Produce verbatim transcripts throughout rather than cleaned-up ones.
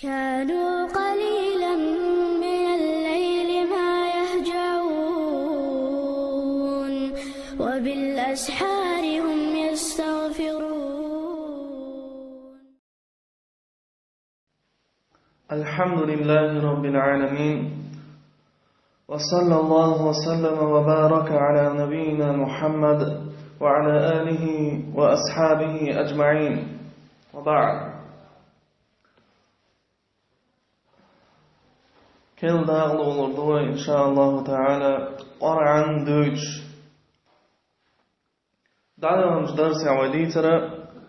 كانوا قليلا من الليل ما يهجعون، وبالأسحار هم يستغفرون. الحمد لله رب العالمين، وصلى الله وسلم وبارك على نبينا محمد وعلى آله وأصحابه أجمعين، وبعد. Кел дагълулар дуй, иншааллаху таала, Къуръан дуйчу. ДӀаяханчу дарсехь вай дийцира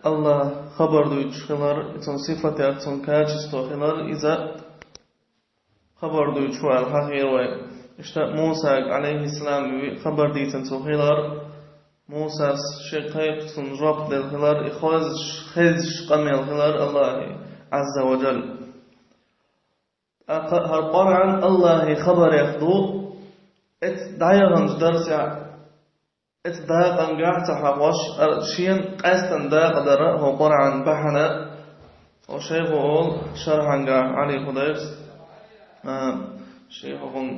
Аллах хабар дуйчу хилар, и цуьнан сифатех, цуьнан качество хилар, иза хабар дуйчу ву аьлла хьахийра вай. Иштта Мусага, алейхиссалам, ви-, хабар дийцина цо хилар, Мусас шен кхайкхачунна жоп делла хилар, и хозуш, хезаш къамел хилар Аллахьан, Азза ва Джалла. ТӀаккха хӀара Къуръан Аллахьан хабарех ду, эцу дӀаяханчу дарсехь, эцу дакъангахь ца хьахош, ара шена къаьстина дакъа дара хӀокху Къуръан бахьана, хӀокху шайхо олу шархьангахь, Ӏали Худайс, а, шайхо хӀун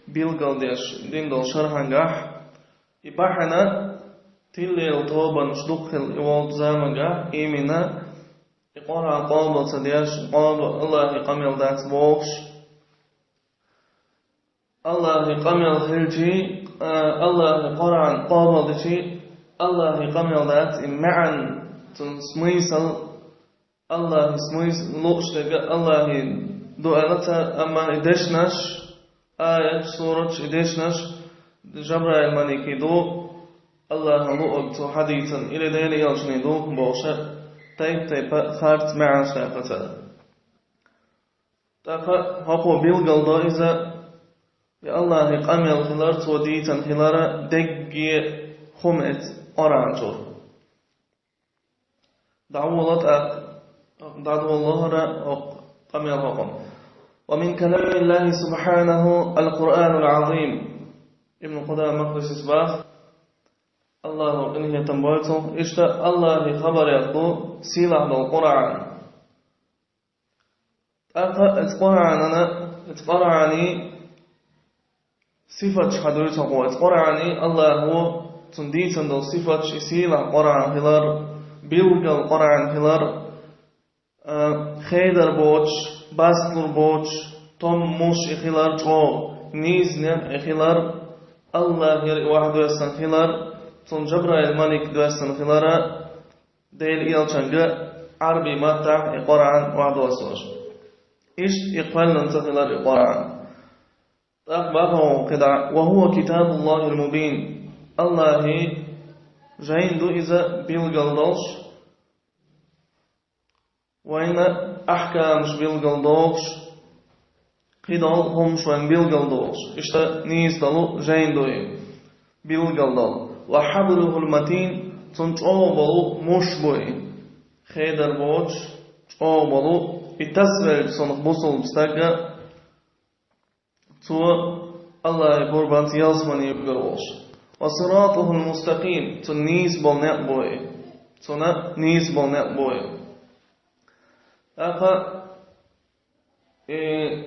билгалдеш дина долу шархьангахь, и бахьана тилла тобанаш дукха хилла и волчу замангахь, имина, и Къуръан къобал ца деш, къоба-, Аллахьан къамел дац бохуш. Аллахьан къамел хилчий, а, Аллахьан Къуръан къобал дичий, Аллахьан къамел дац и маьӀна, цуьнан смысл, Аллахьан смысл лууш дерг Аллахьан ду аьлла цара, амма и дешнаш, аяташ, сураташ, и дешнаш Жабраил-маликан ду, Аллахьан луъург цо хьадийцина, или Делан элчанан ду бохуш, тайп-тайпа харц маьӀнаш даьккхира цара. ТӀаккха хӀокхо билгалдо иза, и Аллахьан къамел хилар, цо дийцина хилар, дерриге хӀума эцу Къуръан чуьра. ДӀаволла тӀаккха, дӀадолалахара хӀокху къамел хӀокхунна. ومن كلام الله سبحانه القرآن العظيم. Ибн Къудама Макъдисис боху, Аллахьо къинхетам бойла цунах, иштта Аллахьан хабарех ду сийлахь долу Къуръан. ТӀаккха эцу Къуръанан, эцу Къуръанан сифаташ хьадуьйцу хӀокхо, эцу Къуръанан Аллахьо цунна дийцина долу сифаташ, и сийлахь Къуръан хилар, билггал Къуръан хилар, а, хедар боцуш, басталур боцуш, томмуш и хилар чӀогӀа, нийса некъ и хилар, Аллахьера и охьадоьссина хилар, цунна Жабраил-малик доьссина хилар, Делан элчанга Ӏарбийн маттахь и Къуръан охьадоссош. Иштта и кхоьллина ца хилар и Къуръан. ТӀаккха боху кхидӀа: وهو كتاب الله المبين. Аллахьан жайна ду иза билгал долуш, вайна ахькамаш билгал дохуш, кхидолу хӀумаш вайна билгал дохуш, иштта нийса долу жайна ду и, билгал долу. وحبله المتين, цунна чӀогӀа болу муш бу и. Хедар боцуш, чӀогӀа болу, и тасавелча цунах бусулба стага, цо Аллахьан къурбанца ялсамане югар волуш. وصراطه المستقيم, цунна нийса болу некъ бу и. Цунна нийса болу некъ бу и. ТӀаккха и,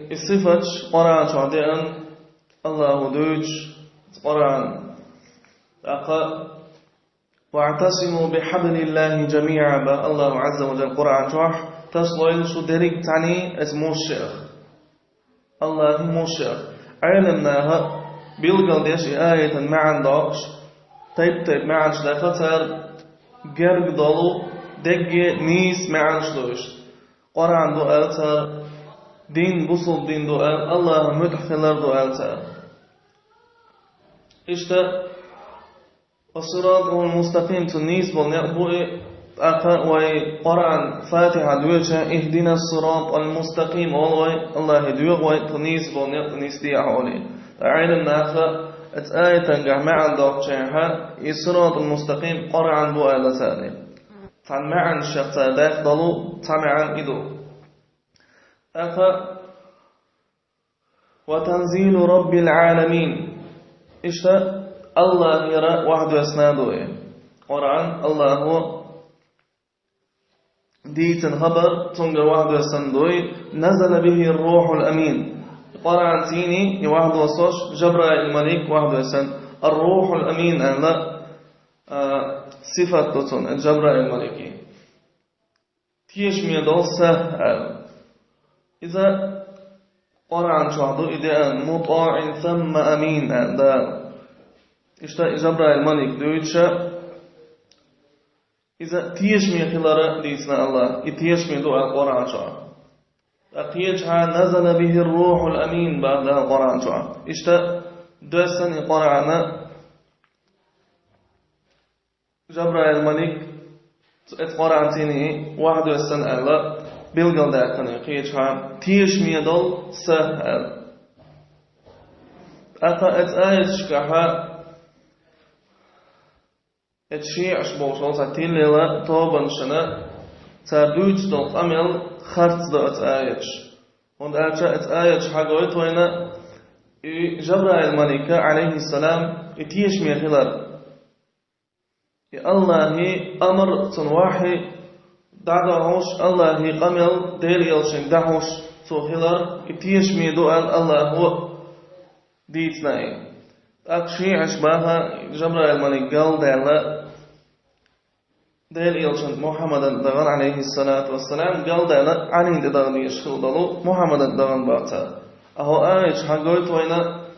и сифаташ Къуръан чохь деана, Аллахьо дуьйцуш Къуръан. ТӀаккха: واعتصموا بحبل الله جميعا, боху Аллахьо Азза ва Джалла Къуръан чохь, тасалойла шу дерриг цхьаьний эцу мушех. Аллахьан мушех. Ӏелам наха билгал деш и аятан маьӀна доккхуш, тайп-тайпа маьӀнаш даьккхира цара, герга долу, дерриге нийса маьӀнаш ду иштта. Къуръан ду аьлла цара, дин бусулба дин ду аьлла, Аллахьан муьтӀахь хилар ду аьлла цара. Иштта, وصراطه المستقيم, цунна нийса болу некъ бу и, тӀаккха вай Къуръан, Фатихьа доьшуш, اهدنا الصراط المستقيم олу вай, Аллахье доьху вай, цу нийса болу некъ тӀе нисде ахь олий. Ткъа Ӏелам наха эцу аятангахь маьӀна доккхучехьа, и صراط المستقيم Къуръан бу аьлла цара. Цхьана маьӀнашех цара даьккхина долу цхьа маьӀна и ду. ТӀаккха وتنزيل رب العالمين. Иштта Аллахьера охьадоьссина ду и. Къуръан Аллахьо дийцина хабар цунгара вахьдоссана дуй, نزل به الروح الأمين. Къуръан цӀийнеи и вахьдоссош Жабраил малик вахьдоссана, الروح الأمين аьнна, а, сифат ду цунна, Жабраил малика. Тешаме дола са аьнна. Иза Къуръан чохь ду, и деана, مطاع ثم أمين аьнна Дала. Иштта и Жабраил малик дуьйцуш, иза тешаме хилар дийцина Аллаха, и тешаме ду аьнна Къуръан чохь. ТӀаккха кхечахьа نزل به الروح الأمين боху Дала Къуръан чохь. Иштта доьссина и Къуръан Жабраил малик, оцу Къуръан цӀийнеи вахьдоссана аьлла, билгалдаьккхина кхечахьа, тешаме дола са аьлла. ТӀаккха оцу аяташкахьа, оцу шиӀаш бохуш болу цхьа тилла йолу тобанашна, цара дуьйцуш долу къамел харц до оцу аяташа. ХӀунда аьлча оцу аяташа хьагойту вайна и Жабраил малика, алейхиссалам, и тешаме хилар. И Аллахьи амар, цунна вахьи дӀадохьуш, Аллахьи къамел Делан элчанга дахьуш цо хилар, и тешаме ду аьлла Аллахьо дийцина и. ТӀаккха шиӀаш баха, Жабраил малик галдаьлла, Делан элчанна Мухьаммадан дагӀан, алейхиссалату вассалам, галдаьлла Ӏанин тӀе даха дезаш хилла долу Мухьаммадан дагӀан баха цара. ХӀокху аяташа хьагойту вайна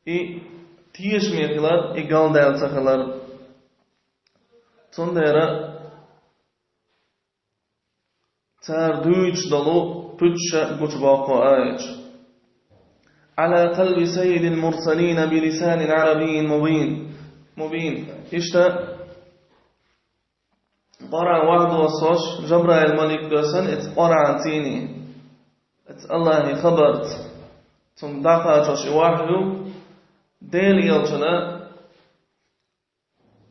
и тешаме хилар, и галдаьлла ца хилар. Цундела цара дуьйцуш долу пуьташа гучубоккху аяташа. على قلب سيد المرسلين بلسان عربي مبين. مبين. Иштта Къуръан вахьдоссош Жабраил малик доьссина оцу Къуръан цӀийнеи, оцу Аллахьи хабарца, цунна дӀакхачош и вахьйу, Делан элчанна,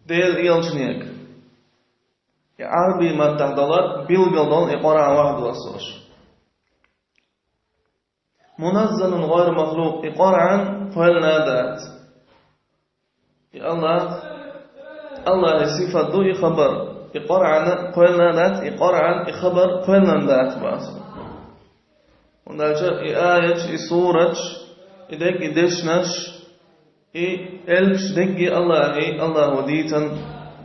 Делан элчанега, и Ӏарбийн маттахь долу билггал долу и Къуръан вахьдоссош. منزل غير مخلوق, и Къуръан кхоьллина дац. И Аллах, Аллахьи сифат ду и хабар. И Къуръан кхоьллина дац, и Къуръан, и хабар кхоьллина дац боху. ХӀунда аьлча и аяташ, и сураташ, и дерриг и дешнаш, и элпаш дерриге Аллахьи, Аллахьо дийцан,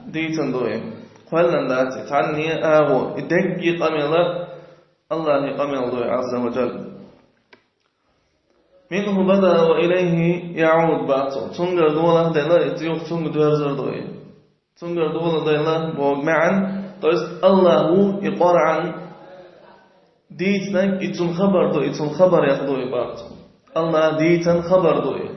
дийцан ду и. Кхоьллина дац и цхьанне агӀор. И дерриге къамел Аллахьи къамел ду и, Ӏазза ва Джалла. منه بدأ وإليه يعود боху цо. Цуьнгара долахь делла, и юха цуьнга доьрзур ду и. Цуьнгара долахь делла боху маьӀна, то есть Аллахьо и Къуръан дийцинарг, и цуьнан хабар ду, и цуьнан хабарех ду и боху цо. Аллахьа дийцан хабар ду и.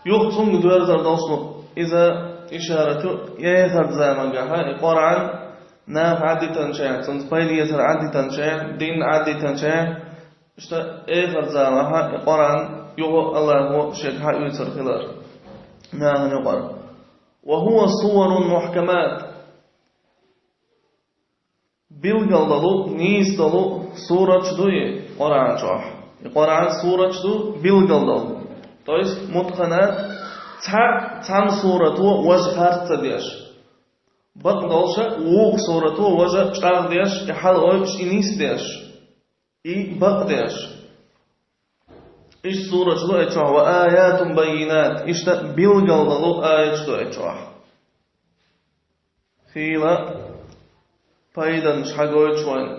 Юха цуьнга доьрзур долуш ду иза, ишарат ю эхарт заманчохь и Къуръан наха Ӏадитинчохь, цуьнца пайда эцар Ӏадитинчохь, дин Ӏадитинчохь, иштта эхарт заманчохь и Къуръан юха Аллахьо шега хьаоьцур хилар нахана юкъара. وهو سور محكمات. Билггал долу, нийса долу сураташ ду и Къуръан чохь. И Къуръан сураташ ду билггал долу. То есть, мутханат, цхьа, цхьана сурато важа харц ца деш. Бакъ долуша, вукху сурато важа чӀагӀдеш, и хьалаойуш, и нисдеш. И бакъдеш. Иштта сураташ ду и чохь, وآيات بينات, иштта билггал долу аяташ ду и чохь. Хийла пайданаш хьагойтуш вайна.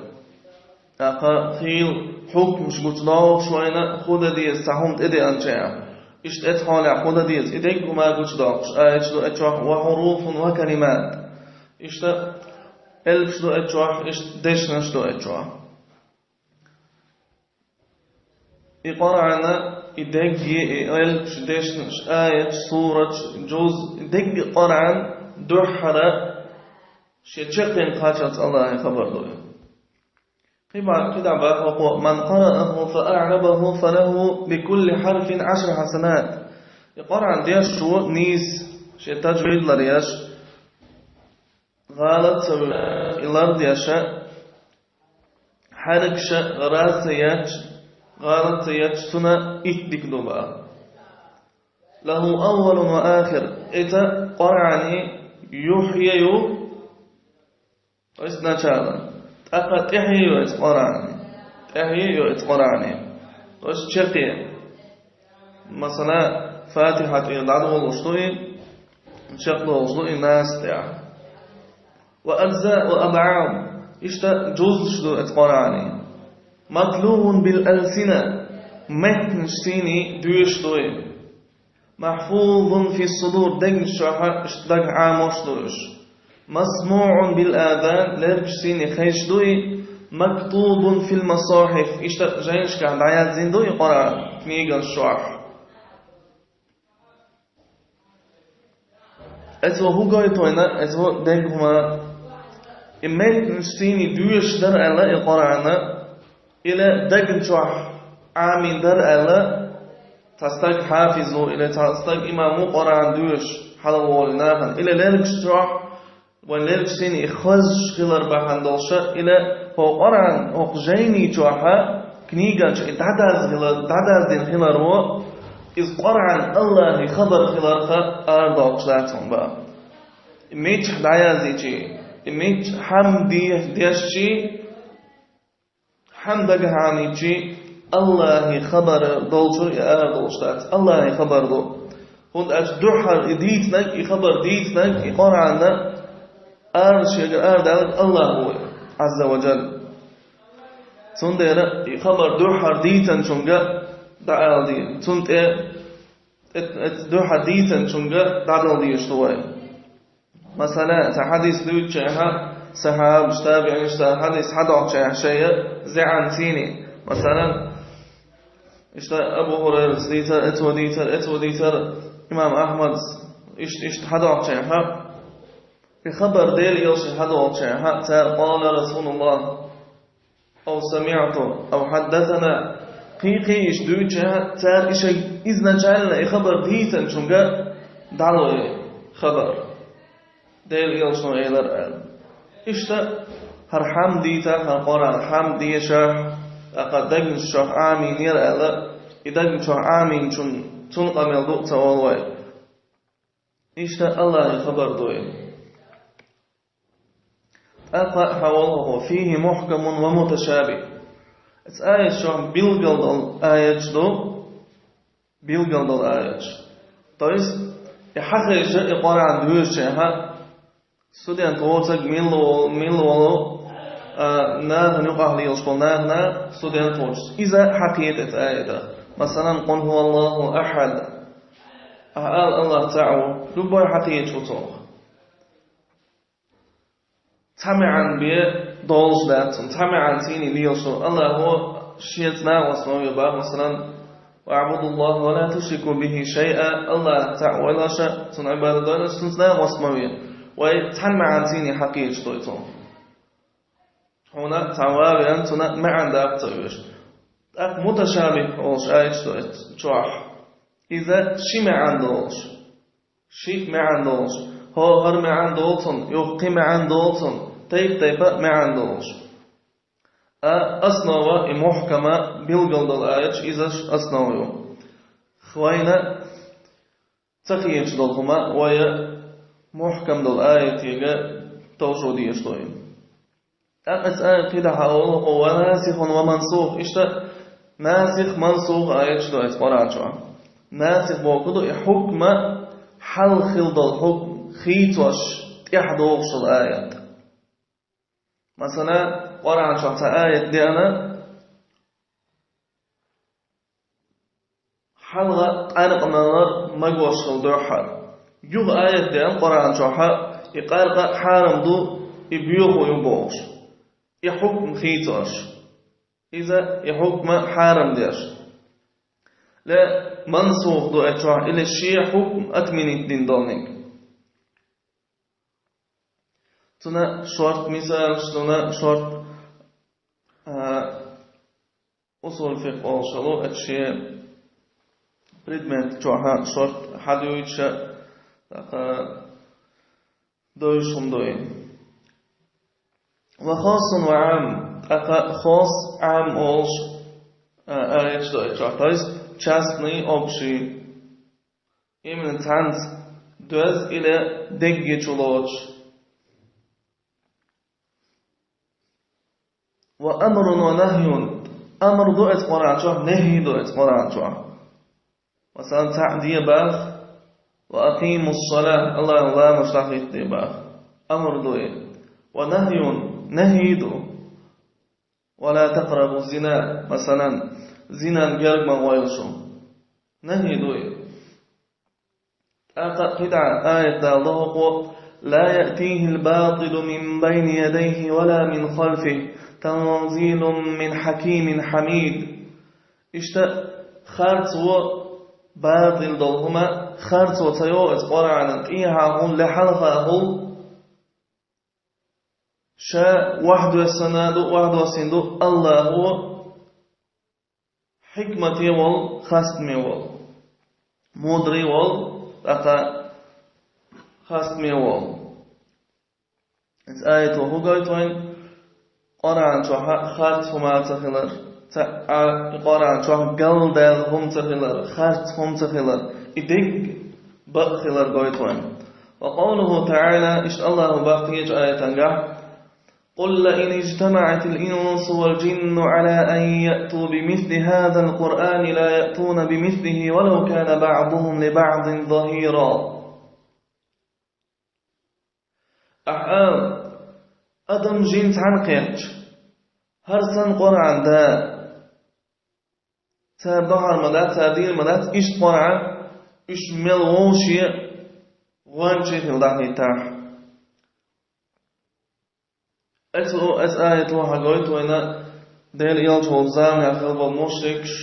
ТӀаккха хийла хьукмаш гучудохуш вайна, хӀун дан деза цхьа хӀума тӀедеанчохь. Иштта эцу хьолехь хӀун дан деза, и дерриг хӀума гучудоккхуш аяташ ду и чохь, وحروف وكلمات. Иштта элпаш ду и чохь, иштта дешнаш ду и чохь. И Къуръан, и дерриге, и элпаш, дешнаш, аяташ, сураташ, жуз, и дерриге Къуръан дуьххьара шен чаккхенга кхаччалц Аллахьа хабар ду и. Кхин бакъ, кхидӀа боху хӀокхо: من قرأه فأعربه فله بكل حرف عشر حسنات. И Къуръан дешчо нийса шен тажвид ларъеш, гӀалат ца вуьйш, и лардеш, хьаьркаша гӀалат ца етташ, гӀалат ца етташ, цунна итт дика ду боху. له أول وآخر. Иза Къуръанан юххе ю, то есть начало. ТӀаккха тӀехье йоуьйту Къуръане. ТӀехье йоуьйту Къуръане. То есть чекхе. Масала, Фатихьа тӀера дӀадолуш ду и, чекхдолуш ду и Нас тӀехь. وأجزاء وأبعاض. Иштта жузаш ду оцу Къуръане. متلو بالألسنة. Меттанаш сийне доьшуш ду и. محفوظ في الصدور. Дегнаш чохь а иштта дагахь Ӏамош ду уьш. مسموع بالآذان. Лергаш сийне хезаш ду и. مكتوب في المصاحف. Иштта жайнашкахь дӀаяздина ду и Къуръан книгаш чохь. Эцо хӀун гойту вайна, эцо дерг хӀума? И меттанаш сийне доьшуш дара аьлла и Къуръан, или дагна чохь Ӏамийна дара аьлла, цхьа стаг хьафиз ву, или цхьа стаг имам ву Къуръан доьшуш хьалаволу нахана, или лергаш чохь, вайн лергаш сийне и хозуш хилар бахьана долуша, или хӀокху Къуръан, хӀокху жайни чохь а, книган чу и дӀадаза хилар, дӀадаздина хилар ву, иза Къуръан Аллахьан хабар хиларх арадоккхуш дац хьуна боху. И мичахь дӀаяздичи, и мичахь хьамда де-, дешчи, хьамда дагахь Ӏамийчи, Аллахьан хабар долчуьра и арадолуш дац. Аллахьан хабар ду. ХӀунда аьлча дуьххьара и дийцинарг, и хабар дийцинарг, и Къуръан ара шега арадаларг Аллахь ву, Ӏазза ва Джалла. Цундела и хабар дуьххьара дийцинчуьнга дӀаала деза. Цунна тӀе, тӀе, тӀе дуьххьара дийцинчуьнга дӀадала дезаш ду вай. Масала, цхьа хьадис дуьйцучехьа, сахьабаш, табиӀинаш цхьа хьадис хьадоккхучехьа шайна зӀе Ӏам сийне. Масала, иштта Абу ХӀурайрас дийцар, эцо дийцар, эцо дийцар, имам Ахьмадас иштта, иштта хьадоккхучехьа, и хабар Делан элчане хьадоккхучехьа, цара къала Расулуллах, أو سمعت، أو حدثنا. Кхин-кхин иштта дуьйцучехьа, цара и шайн изначально и хабар дийцинчуьнга дӀало и хабар. Делан элчано элира аьлла. Иштта хӀара хьамда дийцахь, хӀара Къуръан хьамда дешахь, тӀаккха дагнаш чохь Ӏамийнера аьлла, и дагна чохь Ӏамийначунна, цунна къамел ду а ца олу вай. Иштта Аллахьан хабар ду и. ТӀаккха хьан волу хӀокхо: فيه محكم ومتشابه. Оцу аяташ чохь билггал долу аяташ ду, билггал долу аяташ. То есть, и хьан хезча, и Къуръан доьшучехьа, студент воцург милла волу, милла волу, а, нахана юкъахь лелаш болу нахана студент воцуш. Иза хьан кхета оцу аятах. Масалан, قل هو الله أحد. Ахьа ала Аллах цхьаъ ву, любой хьан кхеташ ву цунах. Цхьа маьӀна бен долуш дац цунна, цхьа маьӀна сийне лелаш ду. Аллахьо шеца накъостал ма ве боху, масалан, واعبدوا الله ولا تشركوا به شيئا, Аллах цхьаъ войла аша, цунна Ӏибадат дойла аша, цунца накъостал ма ве. Вай цхьана маьӀна сийне хьан кхеташ ду цунах. Хьуна цхьа ван веана, цунна маьӀна даккха ца оьшу. ТӀаккха муташабихь олуш аяташ ду оцу чохь. Иза ши маьӀна долуш. Ши маьӀна долуш. ХӀокху хӀара маьӀна долу цунна, юха кхин маьӀна долу цунна, тайп-тайпа маьӀна долуш. А основа и мухкама билггал долу аяташ, изаш основа ю. Вайна ца хеташ долу хӀума вай мухкам долу аятега товжо дезаш ду. ТӀаккха оцу аят кхидӀа хьан олу хӀокхо: وناسخ ومنسوخ. Иштта насих, мансух аяташ ду оцу Къуръан чохь. Насих бохург ду и хьукма, хьалха хилла долу хьукма хийцош, тӀаьхьа догӀуш долу аят. Масала, Къуръан чохь цхьа аят деана, хьалха къаркъа малар магош хилла дуьххьара. Юха аят деана Къуръан чохь, и къаркъа хьарам ду, и боьха ю бохуш. И хьукма хийцош. Иза и хьукма хьарам деш. Ле мансух ду оцу чохь, или шен хьукма отменить дина долниг. Цуьнан шорта мисалаш, цуьнан шорта, а, усул фикъхӀ олуш хилла, оцу шен предмет чохь шорта хьадуьйцуш, тӀаккха довзуш хӀума ду и. وخاص وعام, тӀаккха хосс, Ӏам олуш, а, аяташ ду оцу чохь, то есть частный, общий. Именно цхьаьнца доьзна или дегге чу лоцуш. وأمر ونهي. أمر ду эцу Къуръан чохь, نهي ду эцу Къуръан чохь. Масала, цхьаъ де боху: وأقيموا الصلاة, Аллахьа ламаз дӀахӀитта де боху. أمر ду и. ونهي, نهي ду. ولا تقربوا الزنا, масала, зинан герга ма гӀойла шу. نهي ду и. ТӀаккха кхидӀа аят далла хӀокхо: لا يأتيه الباطل من بين يديه ولا من خلفه تنزيل من حكيم حميد. Иштта харцо, батӀил долу хӀума харцо ца йо эцу Къуръанан тӀехьа хӀума, лехьалха хӀума. Ша вахдоьссина ду, вахдоссийна ду Аллахьо, хьикмате волу, хастаме волу, мудрый волу, тӀаккха хастаме волу. Иза аято хӀун гойту вайна? Къуръан чохь харц хӀума ца хилар, цхьа а Къуръан чохь галдаьлла хӀума ца хилар, харц хӀума ца хилар, и дерриг бакъ хилар гойту вайна. وقوله تعالى, иштта Аллахьо боху кхечу аятангахь: قل لئن اجتمعت الإنس والجن على أن يأتوا بمثل هذا القرآن لا يأتون بمثله ولو كان بعضهم لبعض ظهيرا. Ахьа ала: адам, жин цхьаьна кхетча, хӀара санна Къуръан да, цара бахьар ма дац, цара дийр ма дац иштта Къуръан, уьш мел вовшийн гӀоьнчий хилла дӀахӀиттахь. Эцу, эцу аято хьагойту вайна Делан элча волчу заманахь хилла болу мушрикаш,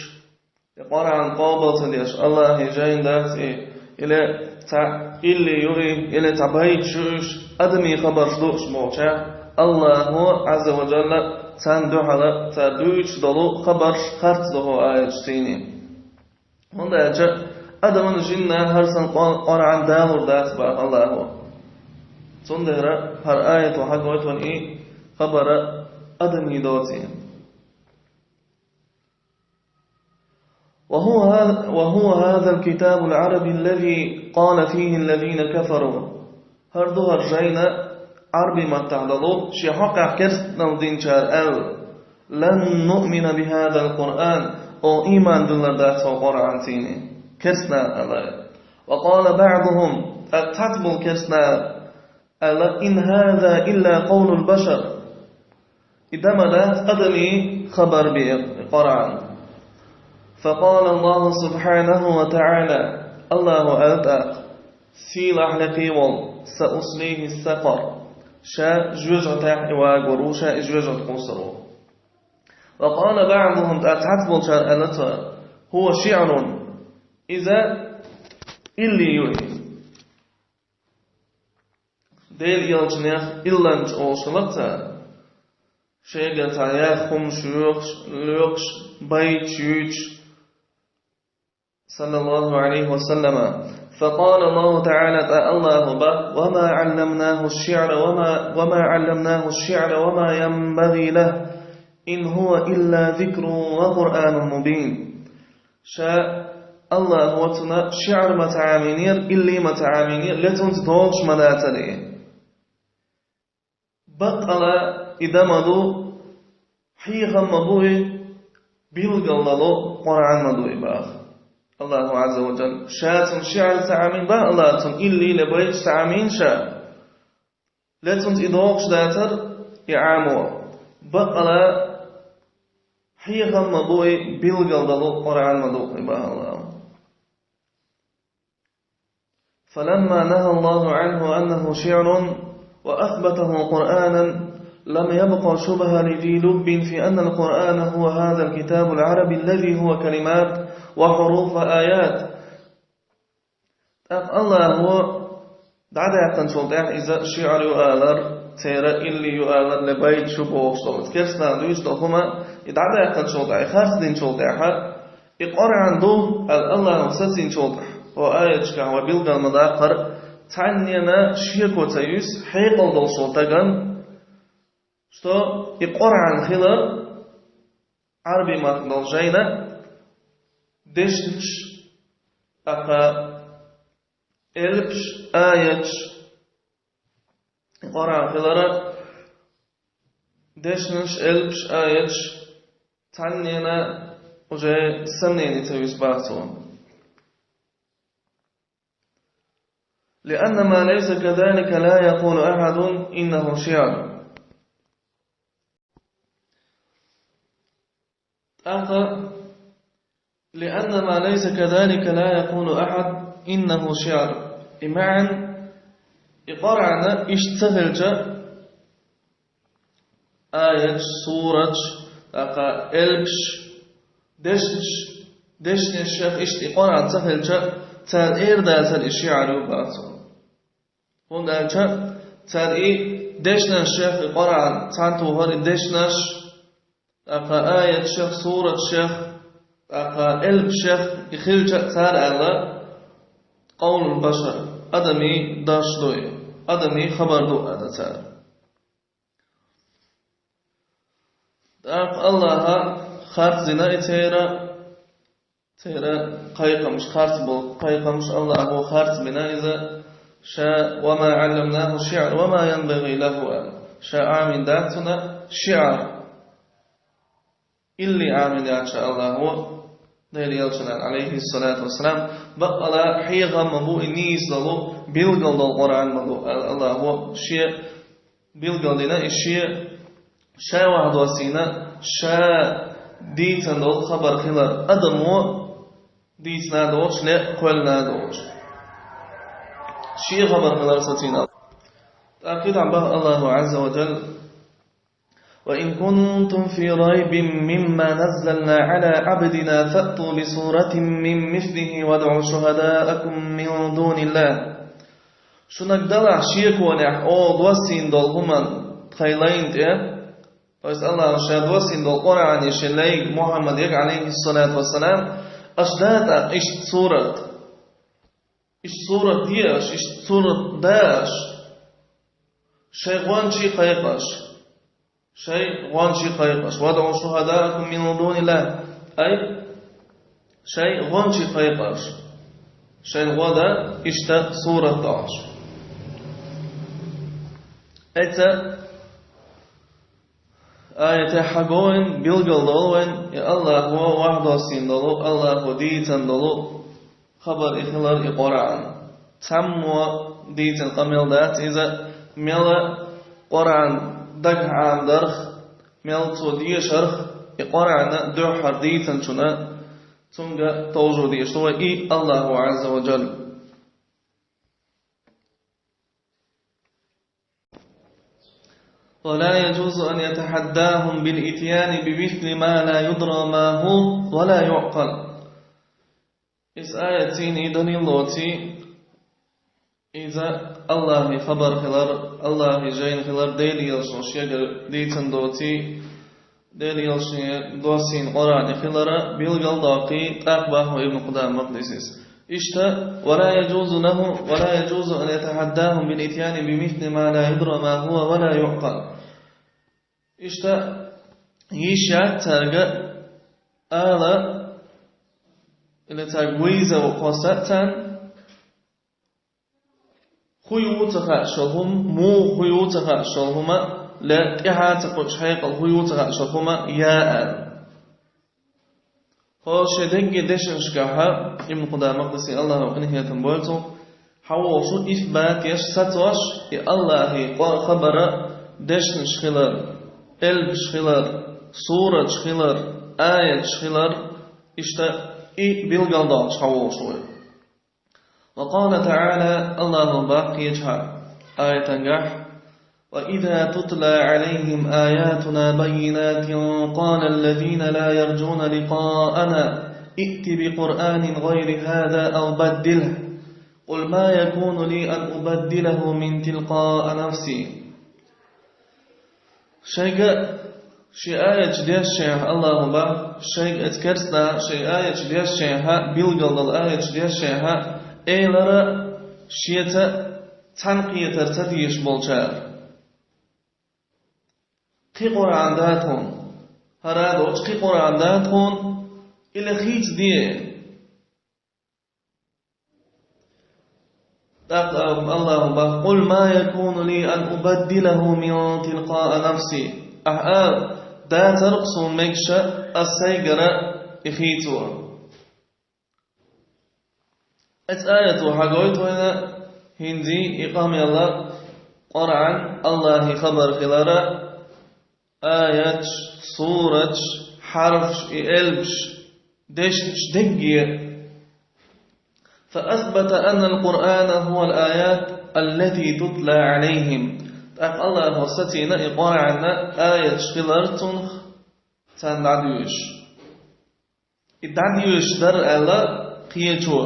и Къуръан къобал ца деш, Аллахье жайна дац и, или цхьа илли ю и, или цхьа байташ ю уьш, адамийн хабарш ду уьш бохучехь, Аллахьо, Ӏазза ва Джалла, царна дуьхьал цара дуьйцуш долу хабарш харц ду хӀокху аяташ цийний. ХӀунда аьлча адамна, жинна хӀара санна Къо-, Къуръан далур дац боху Аллахьо. Цундела хӀара аято хьагойту вайна и хабар адамийн доций. وهو هذا، وهو هذا الكتاب العربي الذي قال فيه الذين كفروا. ХӀара ду хӀара жайна Ӏарби маттахь долу, шен хьокъехь керстаналла динчара аьлла: لن نؤمن بهذا القرآن, оха ийман диллар дац хӀокху Къуръанцийний. Керстанаха аьлла. وقال بعضهم, тӀаккха цхьацца болу керстанаха аьлла: إن هذا إلا قول البشر. И дан ма дац адамийн хабар бен Къуръан. فقال الله سبحانه وتعالى, Аллахьо аьлла тӀаккха, сийлахь лекхий волу: سأصليه سقر. Ша жоьжахатехь и вагор ву, ша и жоьжахатехь кхуссур ву. وقال بعضهم, тӀаккха цхьацца болчара аьлла цара: هو شعر. Иза илли ю иза. Делан элчанех илланча олуш хилла цара, шайгара цхьа яхха хӀумаш йоькхуш, лоькхуш, байташ юьйцуш, صلى الله عليه وسلم. فقال الله تعالى, тӀаккха Аллахьо боху: وما علمناه الشعر وما، وما علمناه الشعر وما ينبغي له، إن هو إلا ذكر وقرآن مبين. Ша Аллахьо цунна шиӀр ма ца Ӏамийнера, илли ма ца Ӏамийнера, ле цунца догӀуш ма дацара и. Баккъала и дан ма ду, хьехам ма бу и, билггал долу Къуръан ма ду и боху Аллахьо Ӏазза ва Джалла. Ша цунна шиӀр ца Ӏамийна боху Аллахьо, цунна илли ле байташ ца Ӏамийна ша. Ле цунца и догӀуш дацара и Ӏамо. Баккъала хьехам ма бу и, билггал долу Къуръан ма ду и боху Аллахьо. فلما نهى الله عنه أنه شعر وأثبته قرآنا لم يبق شبهة لذي لب في أن القرآن هو هذا الكتاب العربي الذي هو كلمات وحروف وآيات. ТӀаккха Аллахьо дӀадаьккхинчул тӀаьхьа иза шиӀр ю алар, церан илли ю алар, ле байташ ю бохуш долу, керстанаха дуьйцуш долу хӀума, и дӀадаьккхинчул тӀаьхьа, и харцдинчул тӀаьхьа, и Къуръан ду аьлла Аллахьо сацийначул тӀаьхьа, хӀокху аяташкахь вай билггал ма даккхара, цхьаннена шеко ца юьсу хьекъал долуш волу стагана, что и Къуръан хилар, Ӏарби маттахь долу жайна, дешнаш, тӀаккха элпаш, аяташ, Къуръан хилара, дешнаш, элпаш, аяташ цхьаннена уже сомнени ца вуьсу бах цо. لأن ما ليس كذلك لا يقول أحد إنه شعر. ТӀаккха, لأن ما ليس كذلك لا يقول أحد إنه شعر. И маӀан, и Къуръан иштта ца хилча, аяташ, сураташ, тӀаккха элпаш, дешнаш, дешнаш шех иштта и Къуръан ца хилча, цара эр дацара и шиӀр ю бах цо. ХӀунда аьлча цара и дешнаш шех, и Къуръан цхьана тухар и дешнаш, тӀаккха аяташ шех, сураташ шех, тӀаккха элпаш шех и хилча а цара аьлла, قول البشر, адамий дош ду и, адамий хабар ду аьлла цара. ТӀаккха Аллаха харц дина и церан, церан кхайкхамаш, харц болу кхайкхамаш Аллаха харц бина иза, ша: وما علمناه الشعر وما ينبغي له аьлла. Ша Ӏамийна дац цунна шиӀр. Илли Ӏамийна яц ша Аллаха, Делан элчанна, عليه الصلاة والسلام, баккъала хьехам ма бу и нийса долу, билггал долу Къуръан ма ду аьлла Аллаха, шен билггал дина и шен, ша вахьа доссийна, ша дийцина долу хабар хилар, адамо дийцина а доцуш, ле а кхоьллина а доцуш. Шен хабар хилар сацийна. ТӀаккха кхидӀа бах Аллаха عز وجل: وإن كنتم في ريب مما نزلنا على عبدنا فأتوا بسورة من مثله وادعوا شهداءكم من دون الله. Шуна далахь шеконехь оха доссийна долу хӀуманна тхайн лайна тӀе, то есть Аллаха ша доссийна долу Къуръане шен лайга Мухьаммаде, عليه الصلاة والسلام, аша да тӀаккха иштта сурат. Иштта сурат де аша, иштта сурат да аша. Шайн гӀончий кхайкха аша. Шайн гӀончий кхайкха аша. وادعوا شهداءكم من دون الله. Ай, шайн гӀончий кхайкха аша. Шайн гӀо дан иштта сурат дохьуш. Эца аятехь хьаго вайн, билггал долу вайн, и Аллаха вахьа доссийна долу, Аллаха дийцина долу хабар и хилар и Къуръан. Цхьаммо дийцина къамел дац иза, мела Къуръан дагахь Ӏамадарх, мела цо дешарх, и Къуръан дуьххьара дийцинчунна, цуьнга товжо дезаш ду вай и Аллаха عز وجل. ولا يجوز أن يتحداهم بالإتيان بمثل ما لا يدرى ما هو ولا يعقل. Иза аят цӀийнан далил лоций, иза Аллахьан хабар хилар, Аллахьан жайна хилар, Делан элчано шегара дийцина доций, Делан элчано доссийна Къуръан хилар билгал доккхий, тӀаккха боху Ибн Къудама Макъдисис. Иштта, ولا يجوز له، ولا يجوز أن يتحداهم بالإتيان بمثل ما لا يدرى ما هو ولا يعقل. Иштта, йиш яц цаьрга ала, или цаьрга вызов кхосса а царна, хӀун ю ца хаьаш йолу хӀума, муха хӀун ю ца хаьаш йолу хӀума, ле тӀаьхьа ца кхуьуш хьекъал хӀун ю ца хаьаш йолу хӀума я аьлла. ХӀара шен дерриге дешнашкахь Ибн Къудама Макъдиси, Аллахьо къинхетам бойла цунах, хьан волуш ву исбат еш, сацош и Аллахьан къо-, хабара дешнаш хилар, элпаш хилар, сураташ хилар, аяташ хилар, иштта и билгал доккхуш хьан волуш ву. وقال تعالى, Аллахьо боху кхечу аятангахь: وإذا تتلى عليهم آياتنا بينات قال الذين لا يرجون لقاءنا ائت بقرآن غير هذا أو بدله قل ما يكون لي أن أبدله من تلقاء نفسي. Шайга шен аяташ дешшехь, Аллахьо боху, шайга эца керстанаша шен аяташ дешшехь, билгал долу аяташ дешшехь, элира шеца цхьаьнакхетар ца дезаш болчара. Кхин Къуръан дац тхуна. ХӀара а доцуш, кхин Къуръан дац тхуна, или хийцаде. ТӀаккха Аллахьо боху: قل ما يكون لي أن أبدله من تلقاء نفسي. Ахьа а дацар-кх суна мегаш, ас сайгара и хийцо. Эцу аято хьагойту вайна хӀинзи и къамел а, Къуръан Аллахьи хабар хилар а, аяташ, сураташ, хьарфаш, и элпаш, дешнаш дегге. فأثبت أن القرآن هو الآيات التي تتلى عليهم. ТӀаккха Аллахьо сацийна и Къуръан аяташ хилар цунах, царна дӀадоьшуш. И дӀадоьшуш дар аьлла кхечо.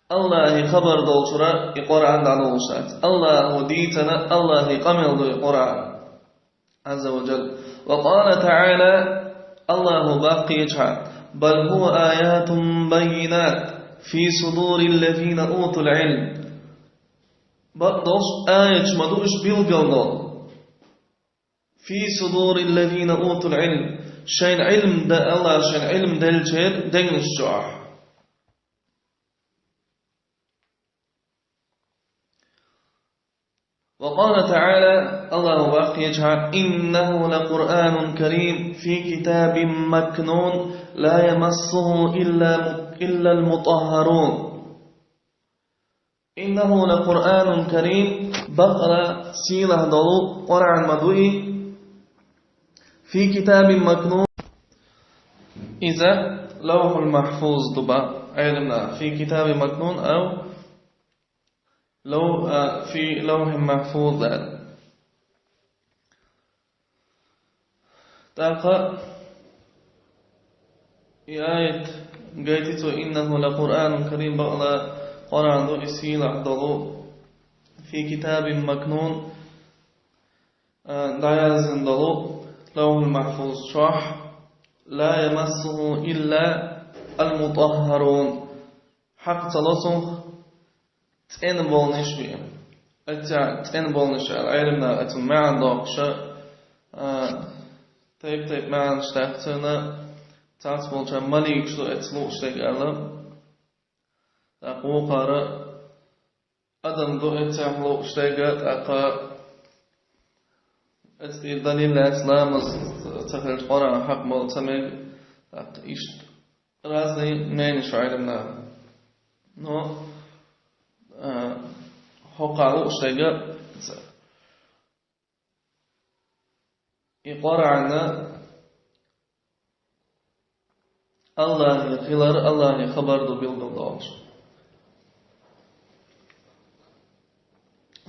Аллахьи хабар долчура и Къуръан дӀадолуш дац. Аллахьо дийцина, Аллахьи къамел ду и Къуръан, Ӏазза ва Джалла. وقال تعالى, Аллахьо баккхийчхьа: بل هو آيات بينات في صدور الذين أوتوا العلم. Бакъдолуш аяташ ма ду уьш билггал долу. في صدور الذين أوتوا العلم. Шайна Ӏилм да, Аллахьа шайна Ӏилм деллачеран дегнаш чохь. وقال تعالى, Аллахьо баккхийчхьа: إنه لقرآن كريم في كتاب مكنون لا يمسه إلا إلا المطهرون. إنه لقرآن كريم, бакъдолуш сийлахь долу Къуръан ма ду и, في كتاب مكنون, иза Лавхьул-Махьфуз ду боху Ӏеламнаха, في كتاب مكنون أو لو، а, في لوح محفوظ аьлла. ТӀаккха и аят гайтича, إنه لقرآن كريم, бакъдолуш Къуръан ду и сийлахь долу, في كتاب مكنون, а, дӀаяздина долу Лавхьул-Махьфуз чохь, لا يمسه إلا المطهرون. Хьакха ца ло цунах цӀена болнаш бен. Эццахь цӀена болнаш аьлла, Ӏеламнаха эцун маьӀна доккхуш, а, тайп-тайп маьӀнаш даьхна, царна цхьаболчара маликаш ду эцу лууш дерг аьлла. ТӀаккха вукхара адам ду эццахь лууш дерг, тӀаккха эцу тӀера далил лаьцна ламаз ца хилча Къуръан хьакха ма ца мега, тӀаккха иштта разный мненеш ю Ӏеламнаха. Но, а, хӀокху лууш дерг, и Къуръан Аллахьан хилар, Аллахьан хабар ду билггал долуш.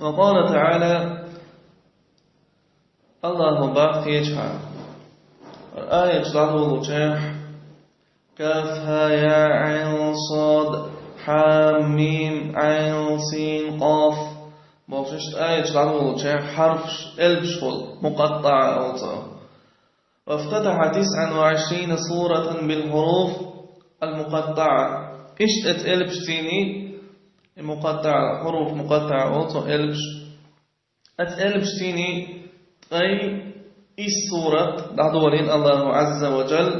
وقال تعالى, Аллахьо баккхийчхьа, аяташ дӀадолучехь, كهيعص, حم، عسق، قاف бохуш, иштта аяташ дӀадолучехь хьарфаш, элпаш хуьлу, мукъаттаӀа олу царах. وافتتح تسعا وعشرين سورة بالحروف المقطعة. Иштта эцу элпашций, и мукъаттаӀа, хьуруф мукъаттаӀа олу цу элпаш. Эцу элпашций ткъе исс сурат дӀадолийна Аллахьо Ӏазза ва Джалла.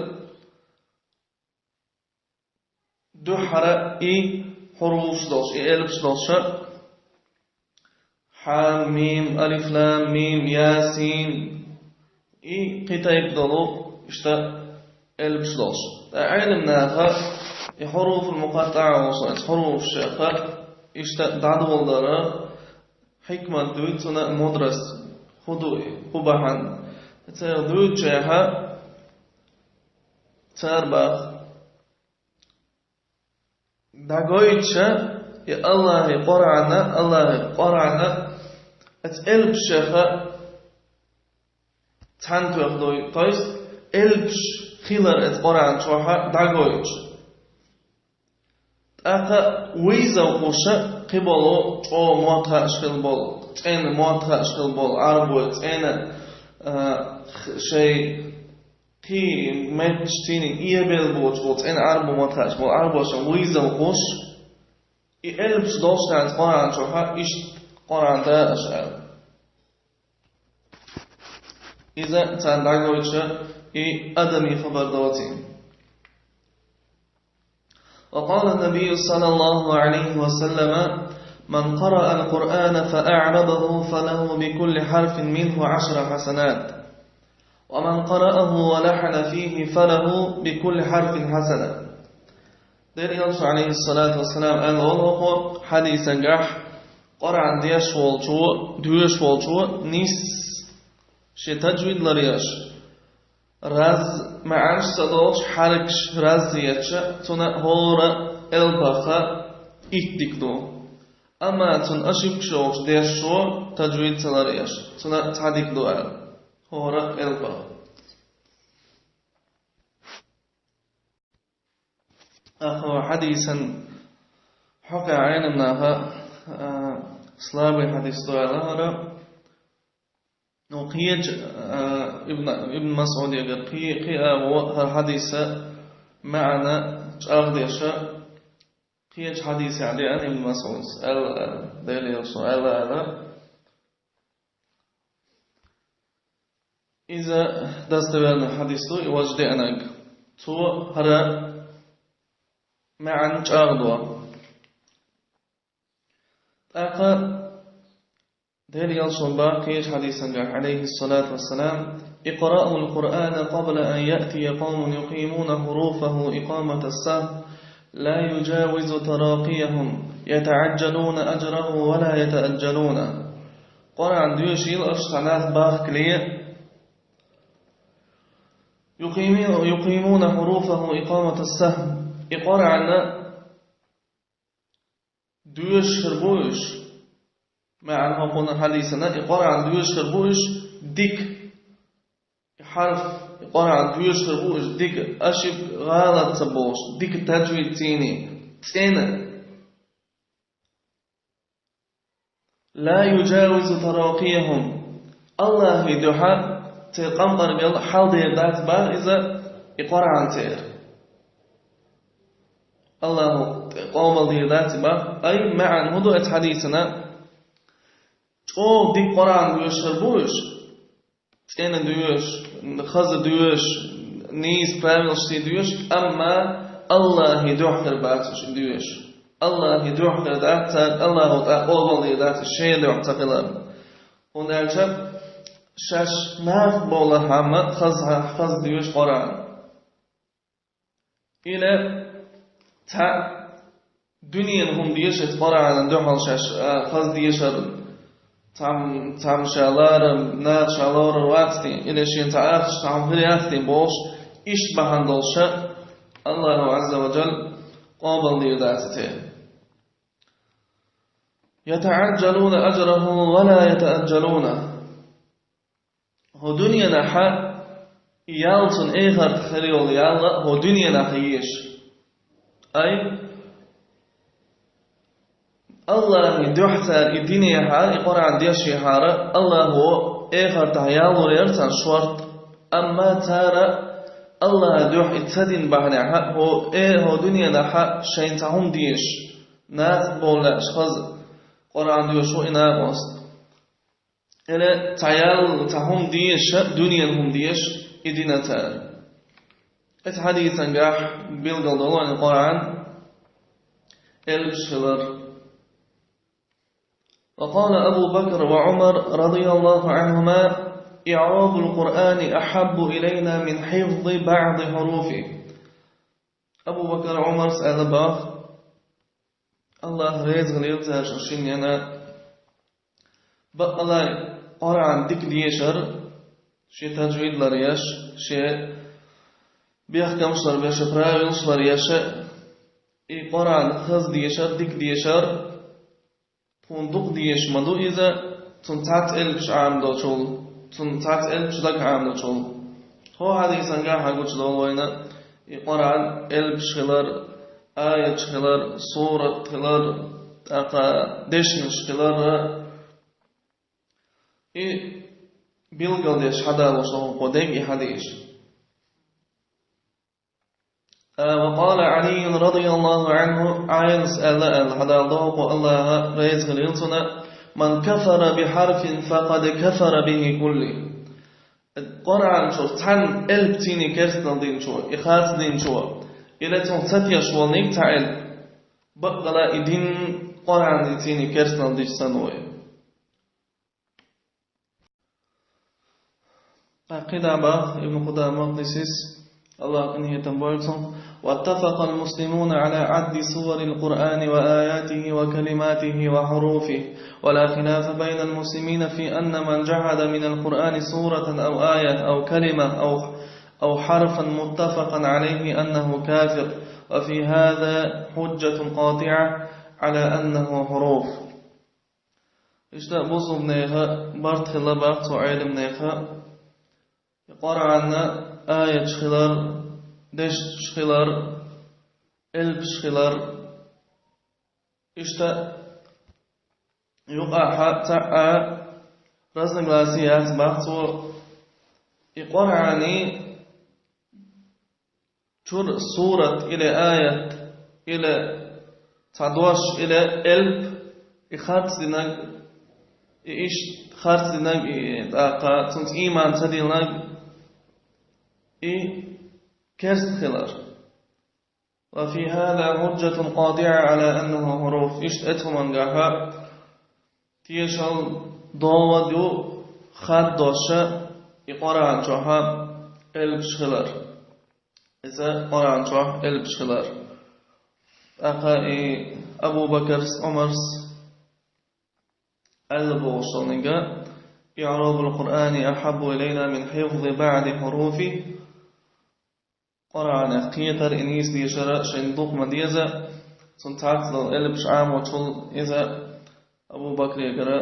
Дуьххьара и хьуруфаш долуш, и элпаш долуш: Хьа-мим, Алиф-Лам-мим, Ясин, и кхин тайпа долу, иштта элпаш долуш. Ткъа Ӏеламнаха и хьуруфул мукъаттаӀа волуш, хьуруфаш шех иштта дӀадоладар хьикмат дуьйцу, цуьнан мудрость хӀун ду и, хӀун бахьана. Церан дуьйцучехь цара боху: дӀагойтуш и Аллахьан Къуръан, Аллахьан Къуръан эцу элпашех цхьаьна тоьхна ду, то есть элпаш хилар эцу Къуръан чохь дӀагойтуш. ТӀаккха вуьйза вукхуш кхин болу чӀогӀа мотт хаьаш хилла болу, цӀена мотт хаьаш хилла болу, Ӏарбойн цӀена, а, шайн кхин метташций эбелла боцуш болу, цӀена Ӏарбойн мотт хаьаш болу Ӏарбошна вуьйза вукхуш, и элпаш долуш дац Къуръан чохь, иштта Къуръан ду аша аьлла. Иза царна дӀагойтуш и адамийн хабар доцийна. وقال النبي صلى الله عليه وسلم: من قرأ القرآن فأعربه فله بكل حرف منه عشر حسنات. ومن قرأه ولحن فيه فله بكل حرف حسنة. Дела Элчано, алейхиссалату вассалам, аьлла волу хӀокху хьадисангахь, Къуръан деш волчо, доьшуш волчо, нийса шен таджвид ларъеш, раз маьӀнаш ца долуш, хьаракаш раз ца етташ, цунна хӀора элпах итт дика ду. Амма цунна ошибкаш йолуш дешчо, таджвид ца ларъеш, цунна цхьа дика ду аьлла, хӀора элпах. ТӀаккха хьадисан хьокъехь Ӏеламнаха, а, слабый хьадис ду аьлла хӀара. Ну, кхечу, а, Ибн, Ибн Масъудегара кхе-, кхин а во хӀара хьадиса маьӀна чӀагӀдеша, кхечу хьадисехь деана Ибн Масъудс аьлла, аьлла, Дела Элчано аьлла, аьлла. Иза достоверный хьадис ду, и важа деанарг. Цо хӀара маьӀна чӀагӀдо. ТӀаккха Дела Элчано боху кхечу хьадисангахь, алейхиссалату вассалам: اقرأوا القرآن قبل أن يأتي قوم يقيمون حروفه إقامة السهم لا يجاوز تراقيهم يتعجلون أجره ولا يتأجلونه. Къуръан доьшийла аша цхьа нах бахкале, يقيمون، يقيمون حروفه إقامة السهم. И Къуръан доьшуш хир бу уьш, маьӀна хӀокхунна хьадисана, и Къуръан доьшуш хир бу уьш дика, и хьарф, и Къуръан доьшуш хир бу уьш дика, ошибка, гӀалат ца болуш, дика таджвид цӀена, цӀена. لا يجاوز تراقيهم. АллахӀан дуьхьа церан къамкъаргал хьалдер дац боху иза, и Къуръан церан. АллахӀа къобалдийр дац боху. Ай, маьӀна хӀун ду оцу хьадисана? ЧӀогӀа дика Къуръан доьшуш хир бу уьш, цӀена доьшуш, хаза доьшуш, нийса правилашца доьшуш, амма АллахӀан дуьхьа хир бац уьш и доьшуш. АллахӀан дуьхьа хир дац цаьрга, АллахӀа тӀаккха къобалдийр дац шен дуьхьа ца хиларна. ХӀунда аьлча шаьш нах бовлархьама хаза, хаза доьшу Къуръан. Или цхьа дуьненан хӀума деша, оцу Къуръанан дуьхьал шаьш, а, хаза дешар, цхьам-, цхьамма ша лара, наха ша лорар вац те, или шена цхьа ахча, цхьа хӀума хир яц те бохуш, иштта бахьана долуша, АллахӀа Ӏазза ва Джалла къобалдийр дац те. يتعجلون أجره ولا يتأجلونه. ХӀокху дуьненахьа и ял цунна эхартахь хир йолу ял а хӀокху дуьненахь езаш. Ай, АллахӀан дуьхьа цара и динехьара, и Къуръан дешехьара, АллахӀа эхартахь ял лур яра царна шорта. Амма цара АллахӀан дуьхьа и ца дина бахьанехьа, хӀокху, э, хӀокху дуьненахьа шайна цхьа хӀума дезаш, нахах бовла лаьаш хаза Къуръан доьшу и накъост. Или цхьа ял, цхьа хӀума дезаш, дуьненан хӀума дезаш, и дина цара. Оцу хьадисангахь билгал долу вайна Къуръан элпаш хилар. وقال أبو بكر وعمر رضي الله عنهما: إعراب القرآن أحب إلينا من حفظ بعض حروفه. Абу Бакр, Ӏумарс аьлла боху, АллахӀ реза хилийла цаьршинна шинна, баккъалла Къуръан дика дешар, шен таджвид ларъеш, шен бехкамаш ларбеш, правилаш ларъеш, и Къуръан хаза дешар, дика дешар, тхуна дукха дезаш ма ду иза, цунна цхьацца элпаш Ӏамадочул, цунна цхьацца элпаш дага Ӏамадочул. ХӀокху хьадисангахь хьан гучудолу вайна и Къуръан элпаш хилар, аяташ хилар, сурат хилар, тӀаккха дешнаш хилар, и билгалдеш хьадалош доху дерг и хьадис. А, وقال علي رضي الله عنه, Ӏалис аьлла, аьлла, хьадалла доху, АллахӀ реза хилийла цунна: من كفر بحرف فقد كفر به كله. Къуръан чуьра цхьана элп цӀийне керстанал динчо, и харц динчо, или цунах ца тешаш волниг цхьа элп, баккъала и дин Къуръан цӀийне керстанал дича санна вай. КхидӀа боху Ибн Къудама Макъдисис, Аллах къинхетам бойла цунах: واتفق المسلمون على عد سور القرآن وآياته وكلماته وحروفه، ولا خلاف بين المسلمين في أن من جحد من القرآن سورة أو آية أو كلمة أو، أو حرفا متفقا عليه أنه كافر، وفي هذا حجة قاطعة على أنه حروف. Иштта бусулбанеха барт хилла боху цу Ӏеламнеха, и Къуръанна аяташ хилар, дешнаш хилар, элпаш хилар. Иштта юкъахь цхьа а разногласие яц боху цо, и Къуръани чуьра сурат или аят, или цхьа дош, или элп, и харц динарг, и иштта харц динарг, и тӀаккха цуьнца ийман ца динарг, и керста хилар. وفي هذا حجة قاطعة على أنه حروف. Иштта оцу хӀумангахьа тешал довад ю, хаддош и Къуръан чохь элпаш хилар. Иза Къуръан чохь элпаш хилар. ТӀаккха и Абу Бакарс, Ӏумарс аьлла бохуш долниг: إعراب القرآن أحب إلينا من حفظ بعض حروفه. Къуръанах кхетар, и нийса дешар шайна дукха ма деза, цунна цхьацца долу элпаш Ӏамочул иза Абу Бакрегара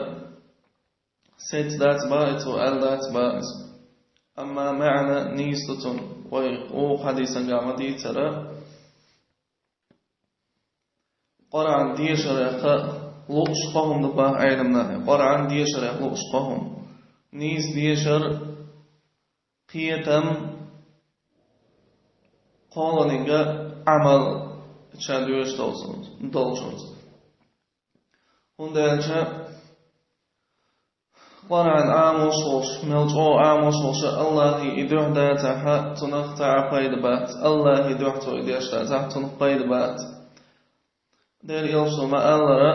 сецна дац боху иза, цо аьлла дац боху иза. Амма маьӀна нийса ду цуьнан, вай вукху хьадисангахь ма дийцара. Къуръан дешарехь лууш кхо хӀума ду боху Ӏеламнаха. Къуръан дешарехь лууш кхо хӀума. Нийса дешар, кхетам, кхоалгӀаниг Ӏамал ша доьшуш долчунца. ХӀунда аьлча Къуръан Ӏамош волуш, мел чӀогӀа Ӏамош волуш, Аллахьан и дуьхьа дацахь, цунах цхьа а пайда бац. Аллахьан дуьхьа цо и деш дацахь, цунах пайда бац. Делан Элчано ма-аллара: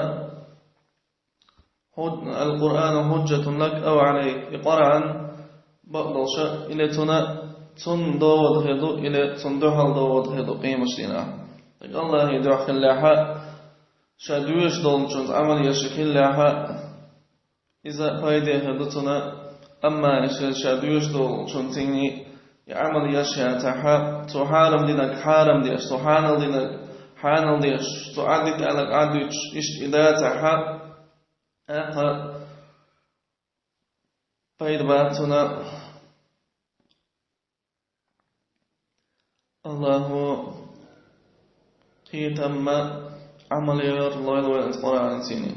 «القرآن حجة لك أو عليك». И Къуръан бакъдолуш, или цунна, цунна довод хир ду, или цунна дуьхьал довод хир ду къематдийнахь. Аллахьан дуьхьа хиллехь, ша доьшуш долчунца Ӏамал еш хиллехь, иза пайде хир ду цунна, амма иштта ша доьшуш долчунца и Ӏамал еш яцахь, цо хьарам динарг хьарам деш, цо хьанал динарг хьанал деш, цо Ӏаддита аьлларг Ӏаддуьтуш, иштта и дацахь, тӀаккха пайда бац цунна. Аллахьо кхетам а, Ӏамал яр а лойла вайна Къуръанан сийне.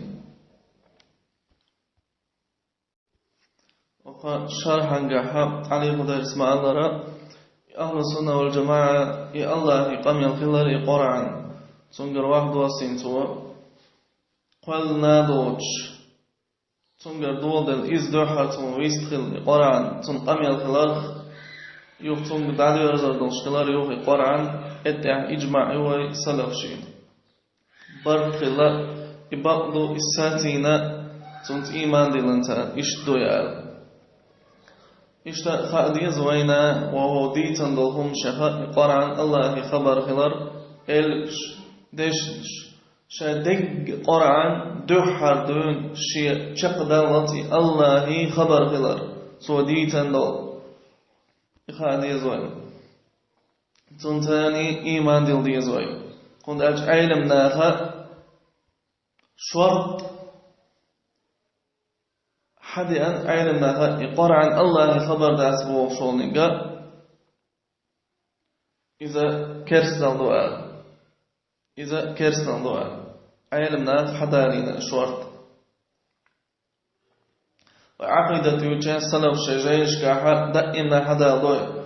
Оха шархьангахьа Ӏали Худайрс ма-аллара, и Ахьлу Сунна вал ЖамаӀа, и Аллахьан къамел хилар и Къуръан, цуьнгара вахдо сийна цо, кхоьллина а доцуш, цуьнгара доладелла иза дуьххьара цунна вистхилла и Къуръан, цунна къамел хиларх, юха цуьнга дӀадоьрзур долуш хилар юха и Къуръан, эттехь иджмаӀ ю вай салафшийн. Барт хилла, и бакъ ду, и сацийна, цунца ийман диллина цара, иштта ду аьлла. Иштта хаа деза вайна, вовшах дийцина долу хӀума шеха, и Къуръан Аллахьан хабар хилар, элпаш, дешнаш, шайн дегга Къуръан дуьххьара дуьйна шен чекхдаллалц и Аллахьан хабар хилар, цо дийцина долу. И хаа деза вайна. Цунца ийман дилла деза вай. ХӀунда аьлча Ӏеламнаха шорт хьадеана Ӏеламнаха, и Къуръан Аллахьан хабар дац бохуш волниг, иза керстанал ду аьлла. Иза керстанал ду аьлла. Ӏеламнаха хьадалийна шорт. Ва Ӏакъидат юьйцучу салаф шайн жайнашкахьа даимна хьадалдой.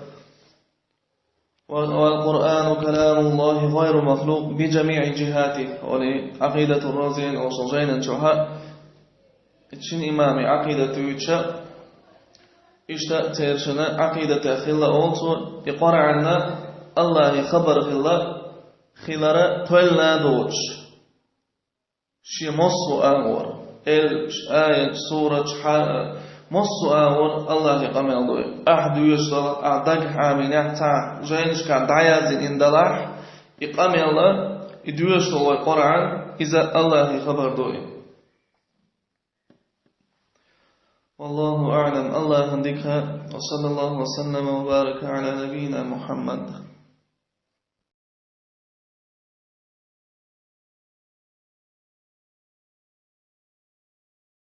«والقرآن كلام الله غير مخلوق بجميع جهاته». Оли Ӏакъидатур Разияйн олуш жайнан чохьа шина имаме Ӏакъидат юьйцуша, иштта цершина Ӏакъидатех хилла олу цо, и Къуръанна Аллахьан хабар хилла, хилара тоьллина а доцуш. Шен массо а агӀор, элпаш, аяташ, сураташ, хьа-, Массо а агӀор Аллахьа къамел ду. Ахь доьшуш далахь, ахь дагахь Ӏамийнехь, цхьа жайнашкахь дӀаяздина далахь, и къамел, и доьшуш долу вай Къуръан, иза Аллахьа хабар ду. والله أعلم. Аллахьан дика. وصلى الله وسلم وبارك على نبينا محمد.